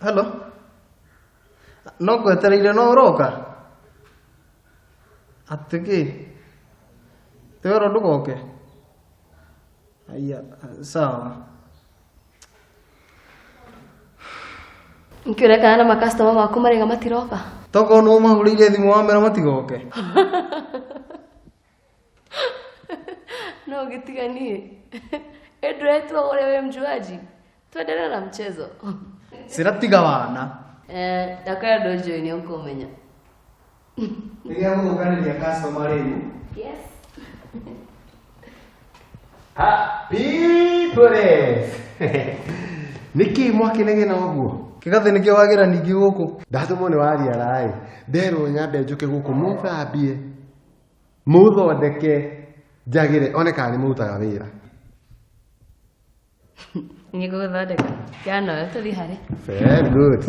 Hello. No ngwetereire no ũroka? Atĩ kĩ? Tiwerwo ndũgoke? Aya, sawa. Nĩkĩ ũrekana na makastoma maku maraiga matiroka? Tokorwo nĩ ũmahũrĩire thimũ wamera matigoke. No ũgĩtiga niĩ. Ĩ ndũretua ũrĩa wĩ mjuaji. Tuendelee na mchezo. Cira tiga wana. Eh, ndakwĩra ndũnjũĩ nĩ ũkũmenya. Rĩrĩa gũthũkanĩria customer rĩu. Yes. Happy Police! Nĩkĩ mwakĩnegena ũguo? Kĩgathĩ nĩkĩo wagĩra ningĩ gũkũ. Ndatũmwo nĩ wariara ĩ, nderwo nyambe njũke gũkũ mũthambie, mũthondeke, njagĩre, one kana nĩ mũrutaga wĩra. Nĩ ngũgũthondeka. Yanoyo tũthiĩ harĩ. Very good.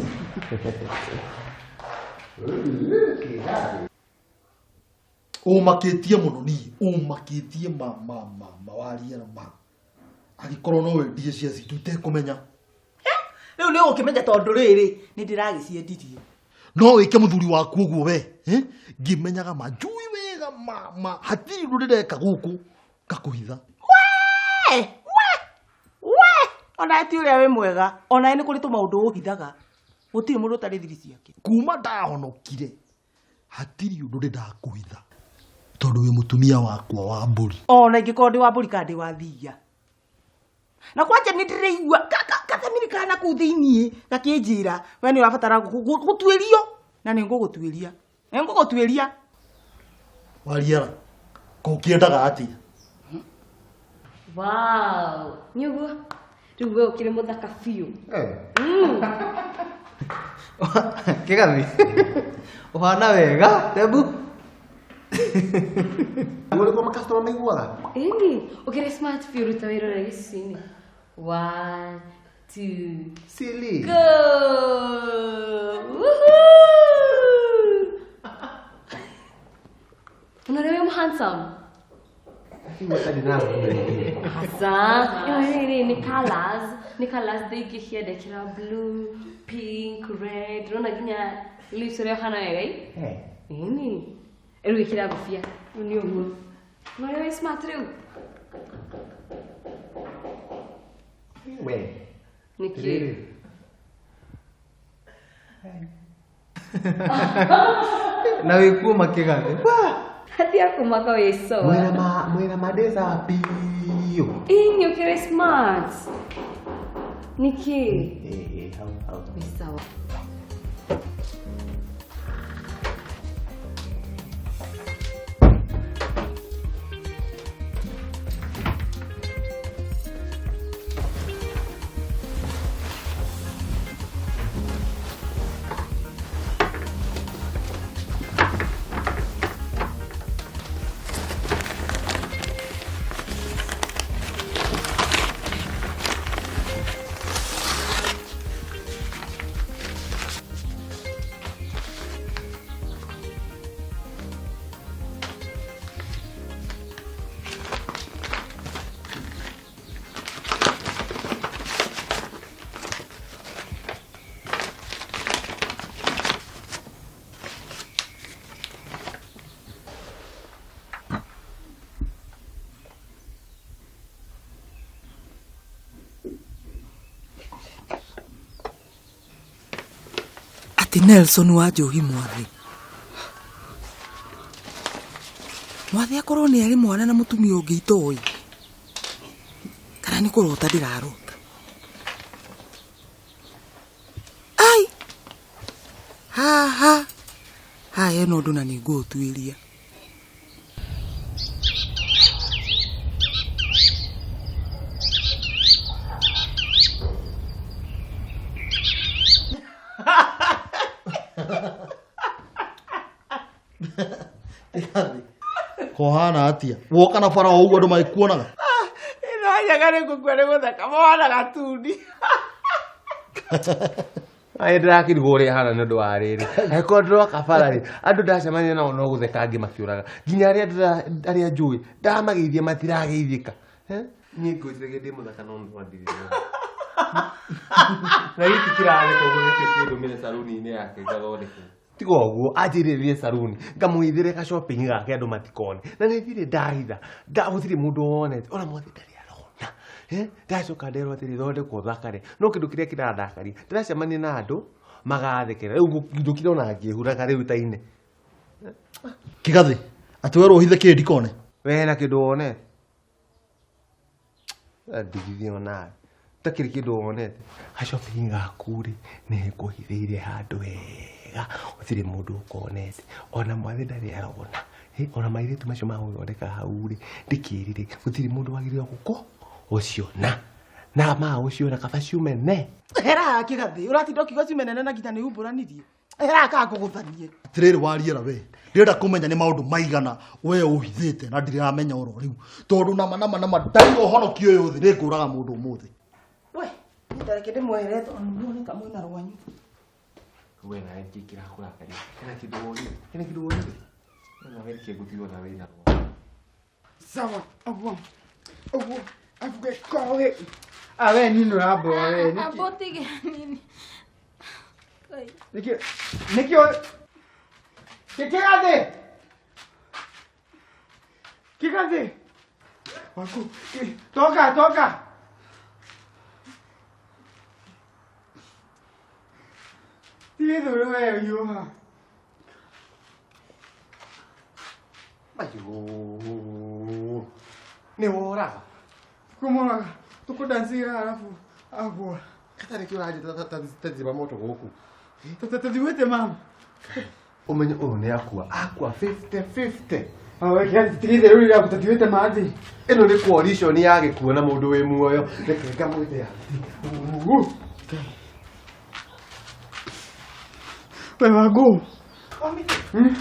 Ũmakĩtie mũno niĩ, ũmakĩtie ma ma ma ma wariara ma. Angĩkorwo no wendie cia citũ itekũmenya. Rĩu nĩ ũgũkĩmenya tondũ rĩrĩ nĩ ndĩragĩciendirie. No wĩke mũthuri waku ũguo we, eh? Ngĩmenyaga ma njui wega ma ma hatirĩ ũndũ ndĩreka gũkũ ngakũhitha. We! We! We! Ona ti ũrĩa wĩ mwega, ona nĩ kũrĩ tũmaũndũ ũhithaga. Gũtirĩ mũndũ ũtarĩ thiri ciake. Kuma ndahonokire hatirĩ ũndũ ndĩ ndakũhitha tondũ wĩ mũtumia wakwa wa mbũri. Ona ingĩkorwo ndĩ wa mbũri kana ndĩ wa thiia. Na kwanja nĩ ndĩraigua kathamiri kana kũu thĩiniĩ gakĩnjĩra we nĩ ũrabatara gũtuĩrio na nĩ ngũgũtuĩria. Nĩ ngũgũtuĩria. Wariara, ko ũkĩendaga atĩa? Wow. Nĩ ũguo. Rĩu we ũkĩrĩ mũthaka biũ. Kĩgathĩ. Ũhana wega, tebu. Ũguo nĩguo makastoma maiguaga? Ĩni, ũkĩrĩ smart biũ ruta wĩra ũrĩa gĩcicio-inĩ. One, two, Silly. go! Woohoo! Ona ũrĩa wĩ handsome. Hasa, ĩyo rĩrĩ nĩ colours, nĩ colours ndĩingĩhia ndekĩra blue, pink, red, ũrona nginya lips ũrĩa ũhana wega ĩ? Ĩni. Rĩu ĩkĩra ngũbia. Rĩu nĩ ũguo. Ona ũrĩa wĩ smart rĩu. We. Nĩkĩ? Na wĩkuo kĩgathĩ. Hatia kũmaka wĩ sawa. Mwĩna ma mwĩna madeza biũ. Ĩni ũkĩrĩ smart. Nĩkĩ? Eh, hau hau. Wĩ sawa. Atĩ Nelson wa Njohi Mwathi. Mwathi akorwo nĩ arĩ mwana na mũtumia ũngĩ itoĩ. Kana nĩ kũrota ndĩrarota. Ai! Haha! Haha hena ũndũ na nĩ ngũũtuĩria. Kĩgathĩ. Kũhana atĩa? Woka na bara o ũguo andũ magĩkuonaga? Ĩno nyaga nĩ ngũkua nĩ gũtheka mwana gatundi. Ai ndĩrakĩrigwo ũrĩa hana nĩ ũndũ wa rĩrĩ. Angĩkorwo ndĩroka bara rĩ, andũ ndacemania nao no gũtheka angĩ makĩũraga. Nginya arĩa arĩa njũĩ, ndamageithia matirageithĩka. Eh? Niĩ ngwĩciragia ndĩ mũthaka no nĩ wandirire. Na gĩkĩ kĩratheka ũguo nĩkĩo kĩndũmĩre saruni-inĩ yake ngathondeke. Tiga ũguo anjĩrĩrie thiĩ saruni ngamũhithĩre ka shopping gake andũ matikone. Na nĩ thire ndahitha. Gũtirĩ mũndũ wonete ona mwathi ndarĩ arona. Ndacoka nderwo atĩrĩ thondekwo thakare. No kĩndũ kĩrĩa kĩrandakaria ndĩracemania na andũ magathekera. Rĩu njũkire ona ngĩhuraga rĩu ta-inĩ. Kĩgathĩ atĩ werwo ũhithe kĩ ndikone. We na kĩndũ wonete. Ndigithie onawe. Takĩrĩ kĩndũ wonete. Ga-shopping gaku rĩ nĩ ngũhithĩire handũ wega gũtirĩ mũndũ ũkonete. Ona mwathi ndarĩ arona. Ona mairĩtu macio magũthondeka hau rĩ ndĩkĩrire gũtirĩ mũndũ wagĩrĩirwo gũkũ ũciona. Na ma ũciona kaba ciumene. Hera Kĩgathĩ ũratinda ũkiuga ciume nene na nginya nĩ umbũranirie. Hera ka ngũgũthanie. Atirĩrĩ wariera we. Ndĩrenda kũmenya nĩ maũndũ maigana we ũhithĩte na ndiramenya oro rĩu. Tondũ nama nama nama ndaigua ũhonokio ũyũ thĩ nĩngũraga mũndũ ũmũthĩ. We, ndareke ndĩmwehere tondũ nĩmuoneka mwĩna rwanyu. We nawe nĩkĩ kĩrakũrakaria? Hena kĩndũ wonire? Hena kĩndũ wonire? Nawe nĩkĩ ngũtigwo nawe wĩna rwanyu? Sawa, ũguo. Ũguo, abuge kowe. Ah, we nini ũramboa we? Nĩkĩ? Ambotige nini. Nĩkĩ? Nĩkĩ? Kĩgathĩ! Kĩgathĩ! Waku, toka, toka! Tigithũrĩ we ũhiũha. Mayũ. Nĩ woraga. Kũmoraga. Tũkũdancira halafu agwa. Kata nĩkĩ ũranjĩta ta thima moto gũkũ? Tũthiwĩte mama. Ũmenye ũyũ nĩ akua. Akua 50-50. Awe kiasi tigithĩrĩ rĩu tũthiwĩte mathi. Ĩno nĩ coalition ya gĩkuũ na mũndũ wĩ muoyo. Reke ngamwĩte ya. We Wangu.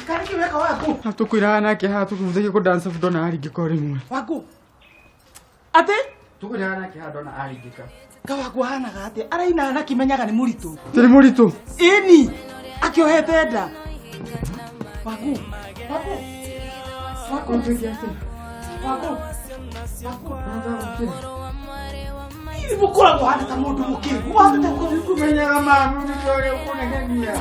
Karĩ kĩ weka Wangu? Tũkwĩraga nake haha tũkũbuthagia kũdansa ndona aringĩka o rĩmwe. Wangu. Atĩ? Tũkwĩraga nake haha ndona aringĩka. Ka Wangu ahanaga atĩa? Araina na kĩmenyaga nĩ mũritũ. Tĩrĩ mũritũ. Ĩni. Akĩohete nda. Wangu. Wangu. Wangu. Wangu. Wangu. Mũkoragwo hana ta mũndũ mũkĩgu. Wahota kũmenyaga mami nĩ ũrĩa ũkũnegenia.